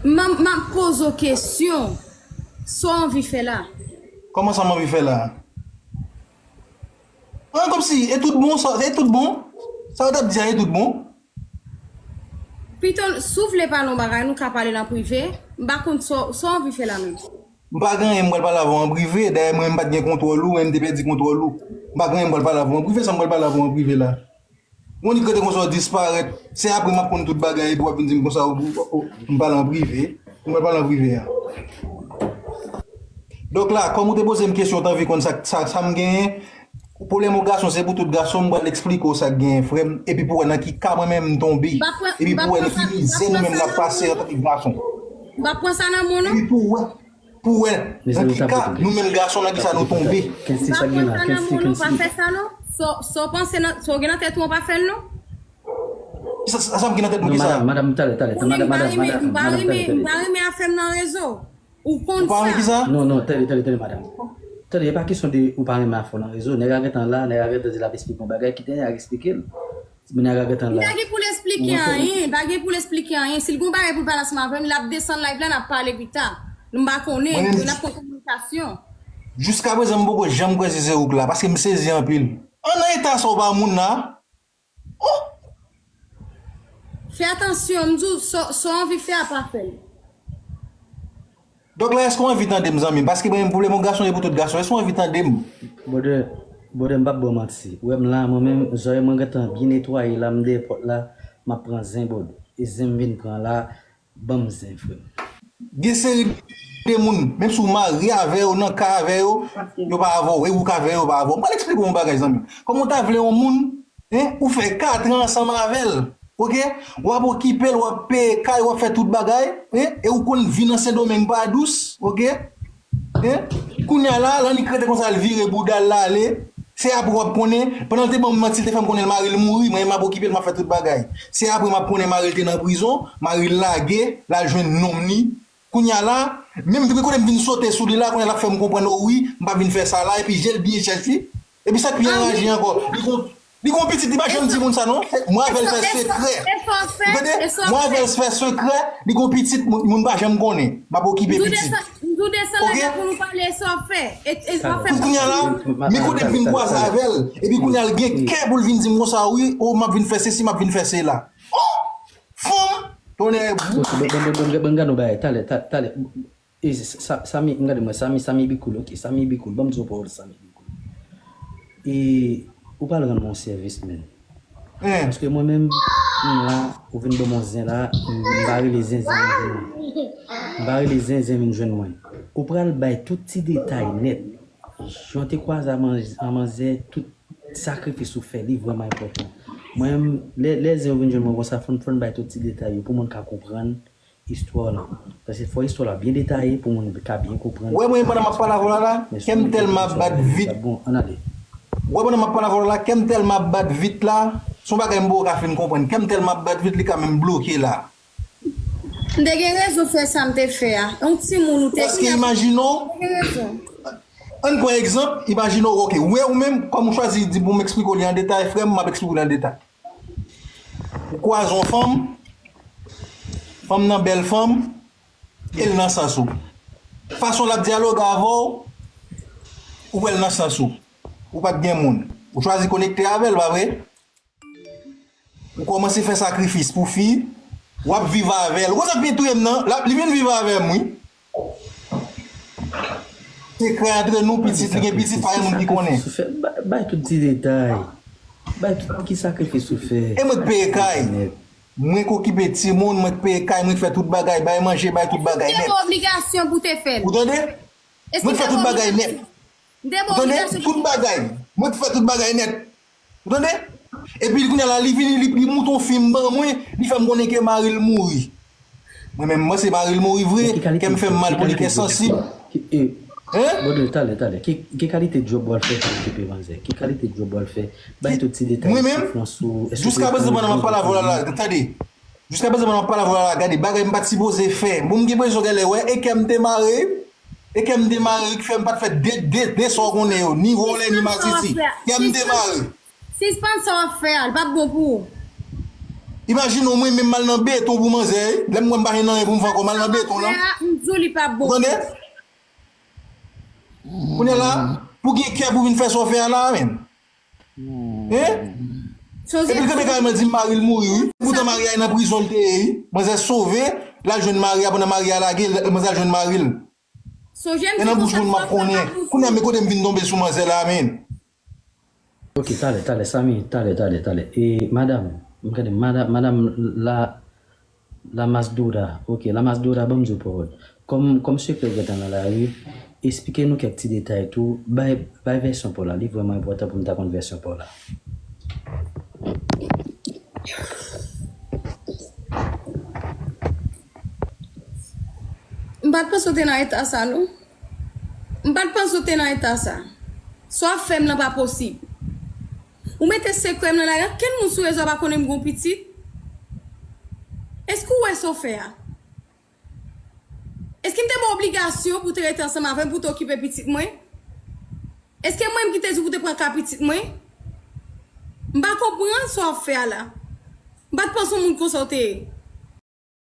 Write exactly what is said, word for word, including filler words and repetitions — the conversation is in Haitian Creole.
M ap poze w kesyon. Sa w anvi fè la? Kòman sa m anvi fè la? An, kòmsi, e tout bon, sa, e tout bon? Sa w t ap di a, e tout bon? Pito, si w vle pale yon bagay, nou ka pale l an prive. M pa konn sa w anvi fè la menm. M pa gen anyen m pral pale avè w an prive. Dayè, mwen, m pa t gen kontwòl ou, mwen, m te pèdi kontwòl ou. M pa gen anyen m pral pale avè w an prive, sa m pral pale avè w an prive la. Yon nèg rete konsa w disparèt, se apre m ap konn tout bagay epi w ap vin di m konsa ou, ou, ou, m pale an prive, ou mwen pale an prive a. Donk la, kòm ou te poze m kesyon, w t anvi konn sa, sa, sa m genyen, pwoblèm yon gason se pou tout gason, m pral eksplike w sa k genyen, frè m, epi pou w wè nan ki ka mwen menm m tonbe, epi pou w wè nan ki mizè nou menm n ap pase antanke gason. M pa pran sa nan men w non. Epi pou w wè. Pou wè nan ki ka nou menm gason, nan ki sa nou tonbe. Kensi, sa gen la? Kensi, Kensi. Pa fè sa non. Sa w panse nan, sa w gen nan tèt ou an pa fè l non. Sa, sa, sa m gen nan tèt mwen ki sa? Madanm, madanm, talè, talè, madanm, madanm, madanm, talè, talè. M pa renmen afè m nan rezo. Ou konn sa. Ou pa renmen ki sa? Non, non, talè, talè, talè, madanm. Talè, e pa kesyon de ou pa renmen afè w nan rezo. Nèg la gentan la, nèg la gentan di l ap eksplike yon bagay, kite nèg la eksplike l. Moun nan ka gentan la. Li pa gen pou l eksplike anyen, li pa gen pou l eksplike anyen. Si l gen yon bagay pou l pale ansanm avè m, l ap desann live la, n ap pale pita. Nou m pa konnen, nou n ap pran kominikasyon. Jiskaprezan, m poko janm kwè si se ou k la, paske m sezi anpil. An nan eta sa w pa moun la. Oh! Fè atansyon, m di w, sa w anvi fè a pa fè l. Donk la, èske w anvi tande m, zanmi m? Paske mwen menm, pwoblèm yon gason e pou tout gason. Èske w anvi tande m? Brother, brother, m p ap ba w manti. Ou wè m la, mwen menm, zòrèy mwen gentan byen netwaye la, m dèyè pòt la, m ap pran zen, brother. E zen m vin pran la, ban m zen, frè m. Gen seri de moun, menm si w marye avè yo, nan ka avè yo, yo pa avè w, e ou k avè yo, yo pa avè w. M pral eksplike w yon bagay, zanmi m. Kòman w ta vle yon moun, en, ou fè kat an ansanm avè l, oke? W ap okipe l, w ap peye kay, w ap fè tout bagay, en, e ou konn vi nan Sendomeng pa dous, oke? En? Kounye a la, l annik rete konsa, l vire bouda l, l ale. Se apre w ap konnen, pandan l te ban m manti, l te fè m konnen l mari l mouri, mwen, m ap okipe l, m ap fè tout bagay. Se apre m ap konnen mari l te nan prizon, mari l lage, l al jwenn nonm li. Kounye a la, menm kote m vin sote sou li la, kounye a l ap fè m konprann, o wi, m pa t vin fè sa la, epi je l byen chèch, wi. Epi sa k pi anraje ankò, li gon, li gon pitit, li pa janm di moun sa non. Mwen avè l fè sekrè. Ou tande? Mwen avè l fè sekrè, li gon pitit, moun, moun pa janm konnen. M ap okipe pitit. M tou desann lage pou nou pale sa w fè. E, e, w ap fè. Kounye a la, men kote m vin kwaze avè l, epi kounye a l gen kè pou l vin di m konsa, wi, o, m ap vin fè sesi, m ap vin fè sela. Oh! Fanm! Tonnè bout! Ban, ban, ban, ban, ban m gade yon bagay, talè, ta-, talè. E, sa, Sami, m gade mwen, Sami, Sami Bicool, oke, Sami Bicool, ban m di w pawòl Sami Bicool. E, ou pral rann mwen yon sèvis, men. Paske mwen menm, m la, ou vin ban m yon zen la, m pa rele zen, zen, zen. M pa rele zen, zen vin jwenn mwen. Ou pral bay tout ti detay nèt. Jan w te kwaze a manz-, a manzè, tout sakrifis ou fè, li vrèman enpòtan. Mwen menm, lè, lè zen yo vin jwenn mwen konsa, fò n, fò n bay tout ti detay yo pou moun ka konprann istwa w lan. Paske fò istwa w la byen detaye pou moun ka byen konprann. Ou wè mwen menm pandan m ap pale avè w la la, kè m tèlman ap bat vit. Bon, ann ale. Ou wè pandan m ap pale avè w la la, kè m tèlman ap bat vit la, se yon bagay m poko ka fin konprann. Kè m tèlman ap bat vit, li ka menm bloke la. M te gen rezon fè sa m te fè a. Yon timoun ou te. Paske imajine w, ann pran egzanp, imajine w, oke, ou wè ou menm, kòm ou chwazi di pou m eksplike w li an detay, frè m, m ap eksplike w li an detay. Ou kwaze yon fanm, fanm nan bèl fanm, e l nan sans ou. Fason l ap dyaloge avè w, ou wè l nan sans ou. Ou pa t gen moun. Ou chwazi konekte avè l, pa vre? Ou kòmanse fè sakrifis pou fi, w ap viv avè l. Ou konn sa k pi touye m nan? L ap, li vin viv avè m, wi. Sekrè antre nou, pitit, li gen pitit, pa gen moun ki konnen. Bay, bay tout ti detay. Bay tout ki sakrifis ou fè. E mwen k peye kay. Mwen k okipe timoun, mwen k peye kay, mwen k fè tout bagay, bay manje, bay tout bagay nèt. Ou te gen obligasyon pou te fè l. Ou tande? Mwen k fè tout bagay nèt. Ou tande? Tout bagay. Mwen k fè tout bagay nèt. Ou tande? Epi kounye a la, li vini, li, li moute yon fim ban mwen, li fè m konnen ke mari l mouri. Mwen menm, m panse mari l mouri vre, kè m fè m mal pou li, kè sansib. Hein? Bon, talè, talè. Ki, ki kalite djòb w al fè pou okipe manzè? Ki kalite djòb w al fè? Bay tout ti detay soufrans ou. Jiskaprezan, pandan m ap pale avè w la, la, tande. Jiskaprezan, pandan m ap pale avè w la, la, gade, bagay m pa t sipoze fè. Bon, m gen enpresyon genlè, wè, e kè m te mare, e kè m te mare, ki fè m pa t fè de, de, de sa w konnen yo, ni vòlè, ni masisi. Kè m te mare. Sispann sa w ap fè a, li p ap bon pou ou. Imajine w, mwen menm m al nan beton pou manzè, lè m wè m pa gen anyen pou m fè ankò, m al nan beton lan. Frè a, m di w li pa bon. Ou tande? Kounye a la, pou gen kè pou vin fè sa w fè a la, menm. Hein? Sonje Epi l kanpe kare m, l di m mari l mouri, wi. Poutan mari a nan prizon l te ye, wi. Manzè sove, l al jwenn mari a pandan mari a lage l, manzè al jwenn mari l. Sonje m E di nan bouch konsa moun m ap konnen. Kounye a, men kote m vin tonbe sou manzè la, men. Ok, talè, talè, Samy, talè, talè, talè. E madam, m gade madam, madam la, la Masdora. Ok, la Masdora, ban m di w pawòl. Kòm, kòm sekrè w gentan nan lari, esplike nou kèk ti detay tou. Bay, bay vèsyon pa w la. Li vrèman enpòtan pou m ta konn vèsyon pa w la. M pa t panse w te nan eta sa, non. M pa t panse w te nan eta sa. Sa w ap fè m nan pa posib. Ou mete sekrè m nan lari, ankenn moun sou rezo a pa konnen m gon pitit. Èske w wè sa w fè a? Èske m te ba w obligasyon pou w te rete ansanm avè m, pou w te okipe pitit mwen? Èske mwen menm ki te di w pou w te pran ka pitit mwen? M pa konprann sa w ap fè a la. M pa t panse yon moun konsa w te ye.